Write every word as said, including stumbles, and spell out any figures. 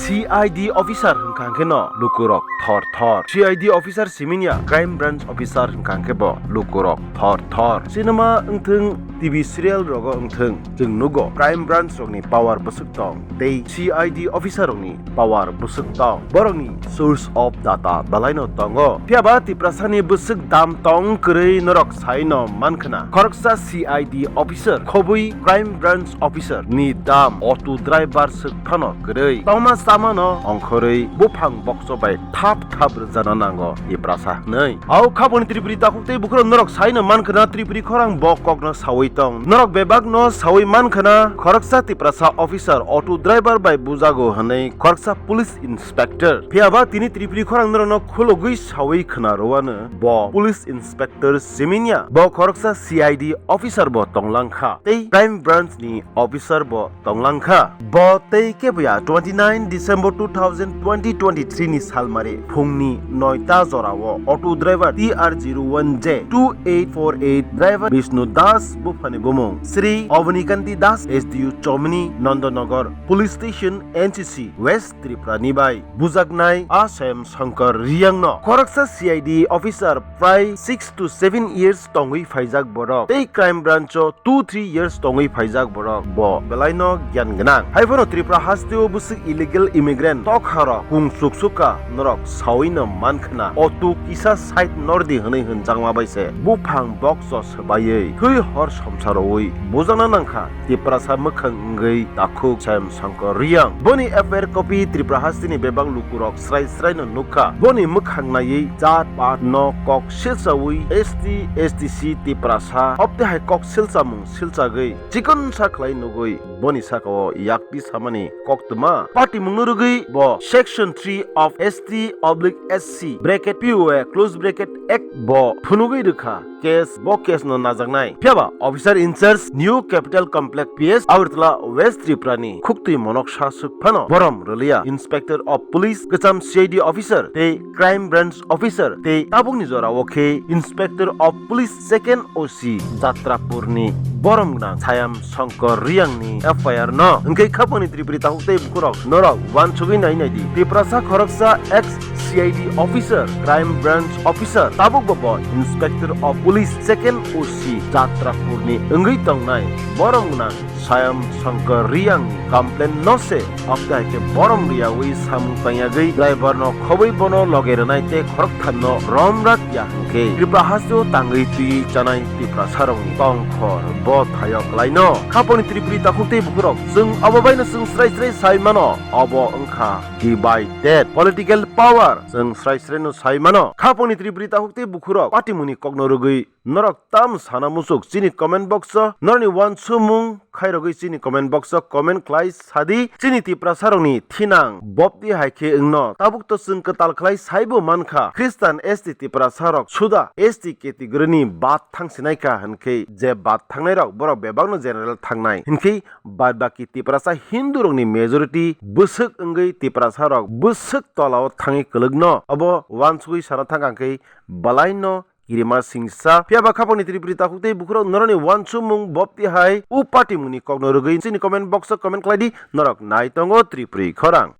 C I D officer hwnkha hwnkhe no lukurok thor thor. C I D officer siminya crime branch officer hwnkha hwnkhe bo lukurok thor thor. Cinema wngthwng, T V serial rogo wngthwng, chwng nugo crime branch rokni power bwswk tong tei C I D officer rokni power bwswk tong. Borokni source of data belaino tongo. Phiyaba Tiprasani bwswk dam tong kwrwi norok saino mankhwna. Khoroksa C I D officer khobwi crime branch officer ni dam auto driver swk phano kwrwi. Tongma chamano ongkhorwi buphang bokso bai thap thap rwjana nango Tiprasa hwnwi. Au khaboni Tripuri takhuk tei bukhurok norok saino mankhwna Tripuri khorang bo kokno sawi tong. Norok bebakno sawi mankhwna khoroksa Tiprasa officer auto driver bai bujago hwnwi khoroksa police inspector. Phiyaba tini Tripuri khorang norokno khulugwi sawi khwna rwano bo police inspector siminya. Bo khoroksa C I D officer bo tonglangkha tei crime branch ni officer bo tonglangkha. Bo tei keboya twenty nine December two thousand twenty twenty three ni salmari phungni noita jorao auto driver T R zero one J two eight four eight driver Bishnu Das buphani bumung Sri Avanikanti Das S D U Chomini Nandanagar Police Station N C C West Tripura ni bai bujaknai a Sam Shankar Riyang no khoroksa C I D officer prai six to seven years tongwi phaijak borok tei crime branch o two three years tongwi phaijak borok bo belaino gyan gwnang. Haiphano Tripura hasteo bwswk illegal immigrant tokharok kung chuksuka norok sawino mankhwna auto kisa side nordi hwnwi hwnjakma bai se buphang bokso swbaiwi thwi hor somsarowi bujakna nangkha Tiprasa mwkhang wngwi takhuk Sam Shankar Riyang. Boni F I R copy Tripura hasteni bebak lukurok srai sraino nukha. Boni mwkhang naiwi jat pat no kok silsawi S T, S T C Tiprasa obtwi hai kok silsamung silchagwi chikonsa khlai nugwi boni sakao yakti samani koktwma patimungno rwgwi bo Section three of S T oblique S C bracket P O A close bracket Act bo phunugwi rwkha. Case, bo case no najaknai. Phiyaba officer in charge New Capital Complex P S Agartala West Tripura ni khuktwi monok saswk phano borom rwliya. Inspector of Police, kwcham C I D officer tei crime branch officer tei tabukni jorao khe Inspector of Police second O C Jatrapur ni borom gwnang Sayam Shankar Riyang ni F I R no hwnkhe khaponi Tripuri takhuk tei bukhurok norok uansugwi nai nai di. Tiprasa khoroksa ex C I D officer, crime branch officer, tabuk bo bo Inspector of Police second O C Jatrapur ni wngwi tongnai borom gwnang Sayam Shankar Riyang ni complaint no se obtwi hai khe borom riyawi samung tangyagwi driver no khobwi bono loge rwnai tei khoroktham no rom rak ya hwnkhe Tripura hasteo tangwi twi chanai Tiprasa rokni tongkhor bo thaio kwlaino. Khaponi Tripuri takhuk tei bukhurok chwng obo baino chwng srai srai sai mano, obo wngkha divided political power. Chwng srai srai no sai mano. Khaponi Tripuri takhuk tei bukhurok patimungni kokno rwgwi norok tam sana muchuk chini comment box o norokni uansukmung khairogwi chini comment box o comment khlai sadi. Chini Tiprasa rokni thinang bobti hai khe wngno tabuk to chwng kwtal khlai saibo mankha. Khristan S T Tiprasa rok suda S T category ni bad thang sinai kha hwnkhe je bad thangnai rok borok bebakno general thangnai hwnkhe bad baki Tiprasa Hindu rokni majority bwswk wngwi Tiprasa rok bwswk tolao thangwi kwlwkno obo uansugwi sana thang kha hwnkhe balaino kirima singsa. Phiyaba khapangni Tripuri takhuk tei bukhurok norokni uansukmung bobti hai u patimungni kokno rwgwi chini comment box o comment khlai di, norok nai tongo Tripuri khorang.